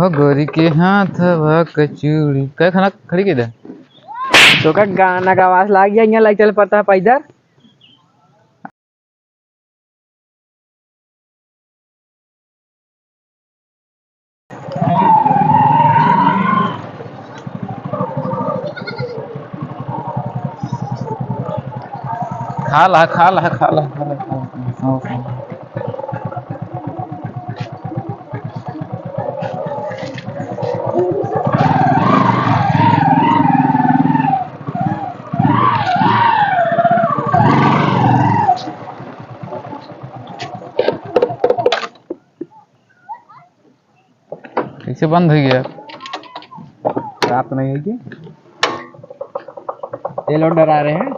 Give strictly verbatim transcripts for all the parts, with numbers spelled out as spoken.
हो गोरी के हाथवा क चूड़ी। का खाना खड़ी के दे? तो का गाना का आवाज लाग गया, यहाँ लाइट चल पड़ता है पैदल। खा ला, खा ला, खा ला, खा ला, खा ला, खा ला। कैसे बंद हो गया? रात नहीं है कि तेल और डरा रहे हैं।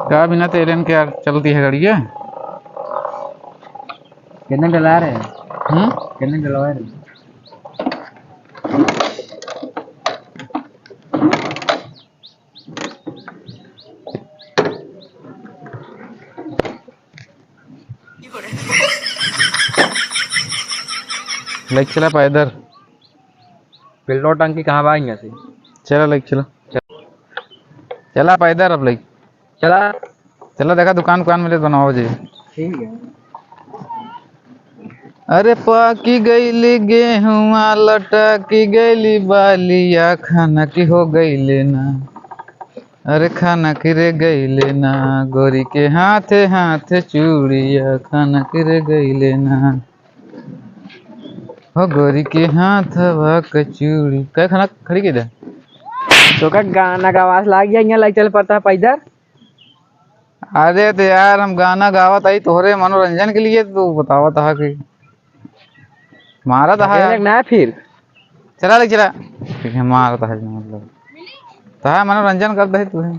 का बिना तेलन के यार चलती है गाड़िया? कितने डला रहे हैं? हम्म? कितने डलवा रहे हैं? लेके चला पैदल। पेट्रोल टंकी कहाँ बा यहाँ से? चला लेके चला। चला पैदल अब लेके। चला। चला देखा दुकान उकान मिले तो बनावा जी। ठीक है। अरे पाकी गईली गेहुआ लटकी गईली बालिया खनकी हो गईले ना। अरे खनकी रे गईले ना गोरी के हाथे हाथे चूड़िया खनकी रे गईले ना। हो गोरी के हाथवा क चूड़ी। का खाना खड़ी के दे? तो का गाना का आवाज लाग गया, यहाँ लाइट चल पड़ता है पैदल। अरे तो यार हम गाना गावत आई तोहरे मनोरंजन के लिए, तू बतावत हा कि मारत हा अरे यार। ना फिर। चला ले चला। ठीक है, मारत हा मतलब। तो है मनोरंजन करता है तू है।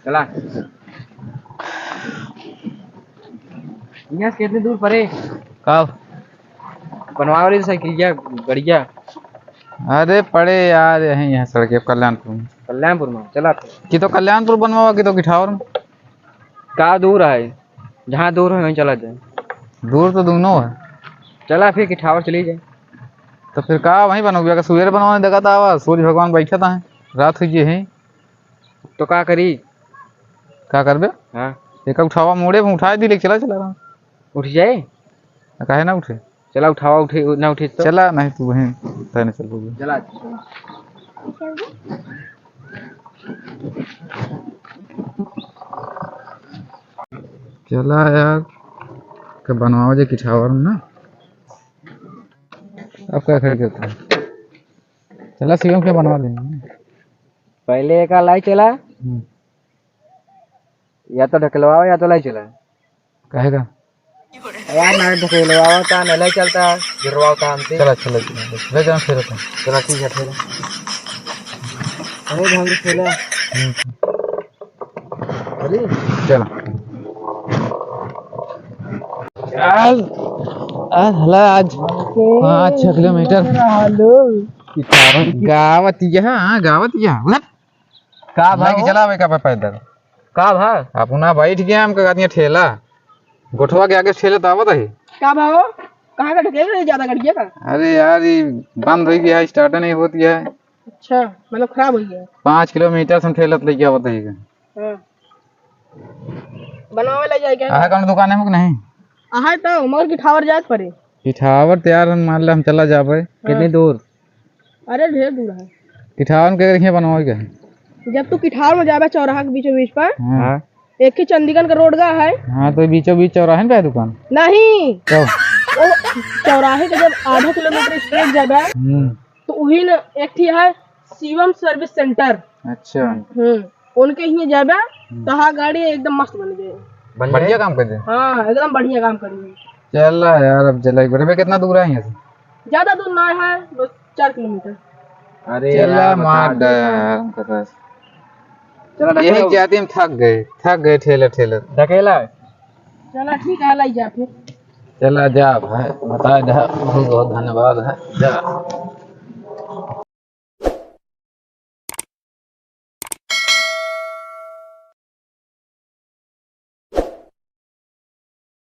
चला। यहाँ से कितनी दूर परे? कब? बनवा वाली साइकिल क्या गड़िया? अरे पड़े यार, यहीं है सड़क, कल्याणपुर में। कल्याणपुर में चला थे। कि तो कल्याणपुर बनवावा, कि तो किठावर में। का दूर है? जहाँ दूर है वहीं चला जाए। दूर तो दोनों है। चला फिर किठावर चली जाए। तो फिर का वहीं बनोगे? अगर सवेरे बनवाने देखा था, आवा, सूर्य भगवान बैठा था, रात हुई है। तो का करी? का करबे? हाँ। एक उठावा मोड़े में उठाए दी, लेके चला, चला रहा। उठ जाए? आ, काहे ना उठे? चला उठावा, उठे, ना उठे तो? चला, नहीं तू वहीं तय नहीं चल पाऊंगा। चला। चला यार, के बनवाओ जे किठावर में ना। अब का खड़ी करता है? चला शिवम के बनवा लेंगे। पहले एक लाई चला। हम्म। या तो ढकेलवाओ या तो लाई चला। काहे का? यार ना ढकेलवाओ ता, ना लाई चलता, गिरवाओ ता हमसे। चला, चला, चला, ले जाओ फिर अपन। चला, ठीक है, फिर। अरे भाई, चला। हम्म। अरे। चला। आज, आज हला आज पाँच छः किलोमीटर। हेलो। गावत यह, हाँ, गावत यह। उधर। का भाई भाव? चला भाई का पैदल। का भा? अपना बैठ गया हमका कहती है ठेला। गोठवा के आगे ठेला तो आवत है। का भाव? कहाँ का ढकेल रहे ज्यादा गड़िया का? अरे यार, ये बंद रही गया है, स्टार्ट नहीं होती है। अच्छा, मतलब खराब हो गया। पाँच किलोमीटर से हम ठेला लेके आवत है। हाँ। बनवावे ले जाए क्या? अहा कौन दुकान है मुक नहीं? अहा तो मगर किठावर जात पड़े। किठावर तो यार हम मान ले हम चला जाबे। हाँ। कितनी दूर? अरे ढेर दूर है। किठावन के रखिए बनवावे के है। जब तू किठावन में जाबे चौराहा के बीचों बीच पर, हाँ। हाँ। एक ही चंडीगढ़ का रोड गा है। हाँ, तो बीचों बीच चौराहे पे है दुकान? नहीं। तो? वो चौराहे के जब आधा किलोमीटर straight जाबे, हम्म। तो वही न एक ठी है शिवम service center। अच्छा। हम्म, उनके ही जाबे, हम्म। तहा गाड़ी एकदम मस्त बन गई। बढ़िया काम कर दे। हाँ, एकदम बढ़िया काम करी। चला यार, अब चला एक बार। बे, कितना दूर है यहाँ से? ज्यादा दूर ना है, बस चार किलोमीटर। अरे चला यार, बता मार दे। दे यार, हमका तो। चला, यही ढकेला। जाते हम थक गए, थक गए ठेले ठेले। ढकेला। चला ठीक है, लाई जा फिर। चला जा भाई, बता दे, बहुत बहुत धन्यवाद है, जा।